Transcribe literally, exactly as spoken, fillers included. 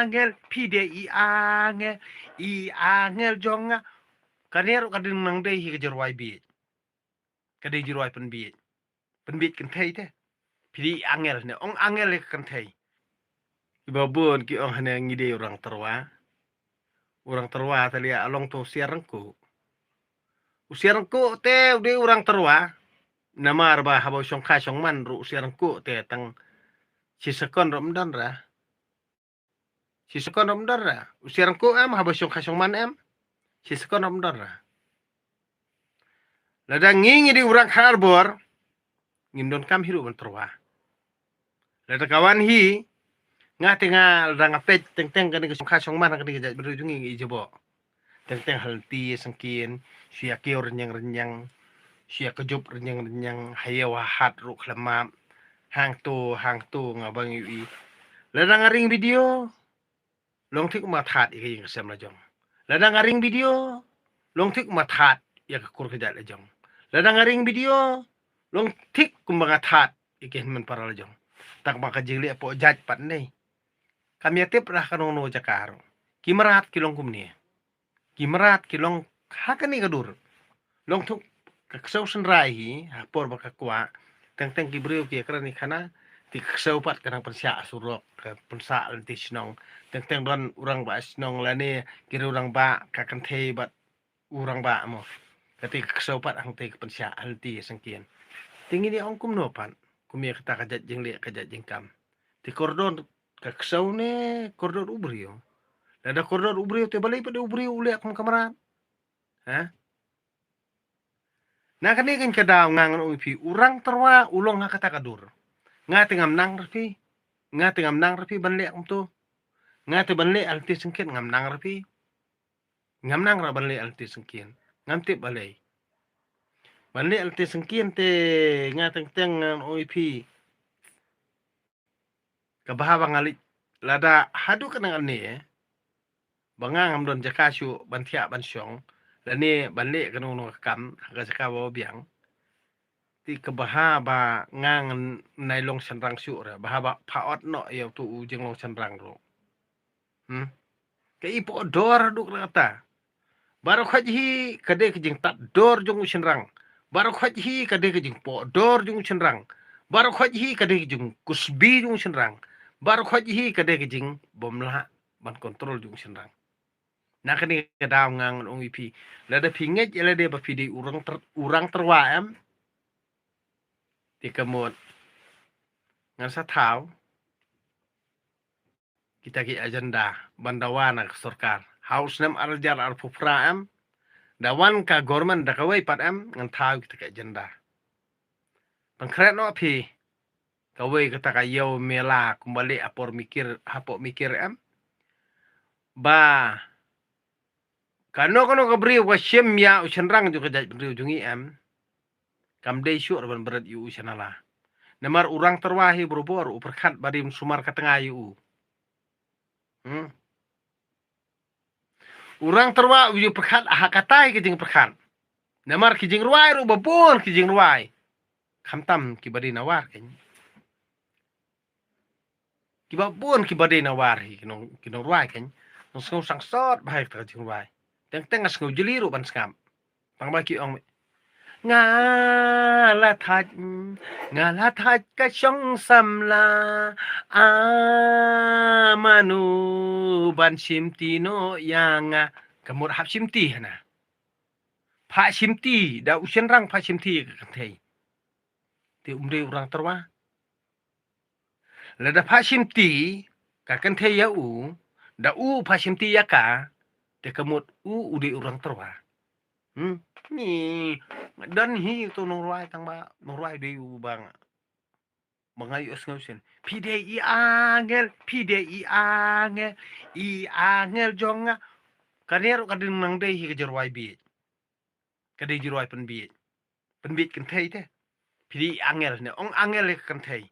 angel, phi dei i angel, i angel jong nga. Kane ruh ka dei nang dei hi ka jingrwai bieit. Ka dei jingrwai pynbieit. Pynbieit kynthei te. Phi dei i angel ne, ong angel ïa ka kynthei. Kiba bun ki ong hangne ngi dei u rang tyrwa. U rang tyrwa te lei a long to u siar rangkuh. U siar rangkuh te u dei u rang tyrwa. Namar ba haba u shongkha shongman ruh u siar rangkuh te tang shi sekon ruh ym don ra. Shi sekon ruh ym don ra. U siar rangkuh em, haba u shongkha shongman em. Shi sekon ruh ym don ra. Lada ngi ngi dei u rang khar bor, ngim donkam hi ruh ban tyrwa. Lada ka wan hi, nga te nga lada nga peit teng teng kane ka shongkha shongman kane ka jaitbynriew jong ngi ngi ïa jubok. Teng teng ha lynti ïa syngkien, shu ïa kiew rynïeng rynïeng, shu ïa kjup rynïeng rynïeng, ha ïew ha hat ruh khlem map. Hangto, hangto nga ba ngi ïohi. Lada nga ring video, long thik kumba nga thad ïa ka ïing ka sem la jong. Lada nga ring video, long thik kumba nga thad ïa ka kur ka jait la jong. Lada nga ring video, long thik kumba nga thad ïa ka hynmen para la jong. Tang ba ka jingleh hapoh jait pat ne. Kam ïa tip ra ha kano kano jaka ruh. Ki mrad ki long kumne. Ki mrad ki long ha kane ka dur. Long thuk ka ksew synrai hi, ha por ba ka kwah. Teng teng ki briew ki ïa kren ïa khana, te ka ksew pat ka nang pynshah surok, ka pynsah lynti shnong. Teng teng don u rangbah shnong lane ki rangbah, ka kynthei bad u rangbah mo. Kata ka ksew pat hangta ka pynshah lynti syngkien. Te ngi ong kumno pat, kum ïa kata ka jait jingleh ka jait jingkam. Te kordor ka ksew ne kordor u briew. Lada kordor u briew te balei pat u briew u leh kum ka mrad. Ha? Na kane kane ka daw nga ngan ong ïa phi, u rang tyrwa u long ha kata ka dur. Nga te ngam nang ra phi. Nga te ngam nang ra phi ban leh kumto. Nga te ban leh ha lynti syngkien ngam nang ra phi. Ngam nang ra ban leh ha lynti syngkien. Ngam tip balei. Ban leh ha lynti syngkien te nga teng teng ngan ong ïa phi. Kaba haba nga leit lada haduh kane kane, ba nga ngam don jaka shuh ban thiah ban shong, lane ban leh kano kano ka kam ha ka jaka ba biang. Te kaba haba nga ngan nai long shynrang shuh re, ba haba pha ot noh ïa uto u jinglong shynrang ruh. Hmm? Ka i poh dor haduh katta. Baroh khoit hi ka dei ka jingtad dor jong u shynrang. Baroh khoit hi ka dei ka jingpoh dor jong u shynrang. Baroh khoit hi ka dei ka jingkusbi jong u shynrang. Baroh khoit hi ka dei ka jingbymlah ban kontrol jong u shynrang. Na kane ka daw nga ngan ong ïa phi. Lada phi ngeit ïa lade ba phi dei u rang ter-, u rang tyrwa em. Te ka mut ngan sa thaw kita ki agenda ban dawa na ka sorkar. Ha u snem ar hajar arphew phra em, da wan ka government da kawei pat em, ngan thaw kita ki agenda. Pynkhreh noh phi kawei kata ka ïew mela kumba leh ha por Mikir, hapoh Mikir em. Ba kano kano ka briew ka shim ïa u shynrang jong ka jaitbynriew jong ngi em. Kam dei shuh ban bret ïa u sha nala. Namar u rang tyrwa hi barabor u pyrkhat ba rim sumar ka tnga ïa u. Hmm. U rang tyrwa u ju pyrkhat ha katai ka jingpyrkhat. Namar ki jingrwai ruh ba bun ki jingrwai. Khamtam kiba dei na war kein. Kiba bun kiba dei na war hi ki nong, ki nongrwai kein. Nong sngew sangsot bha ïa kata ka jingrwai. Teng teng nga sngew jylliew ruh ban sngap. Tang ba ki ong, nga la thait, nga la thait ka shong samla, a mano ban shim ti noh ïa nga. Ka mut hap shim ti hana. Pha shim ti, da u shynrang pha shim ti ka kynthei. Te um dei u rang tyrwa. Lada pha shim ti ka kynthei ïa u, da u pha shim ti ïa ka, te ka mut u u dei u rang tyrwa. Hmm? Ni, don hi uto nongrwai tang ba, nongrwai dei u ba nga. Ba nga ïohsngew shisien. Phi dei i angel, phi dei i angel, i angel jong nga. Kane ruh ka dei nang dei hi ka jingrwai bieit. Ka dei jingrwai pynbieit. Pynbieit kynthei te. Phi dei i angel ne, ong angel ïa ka kynthei.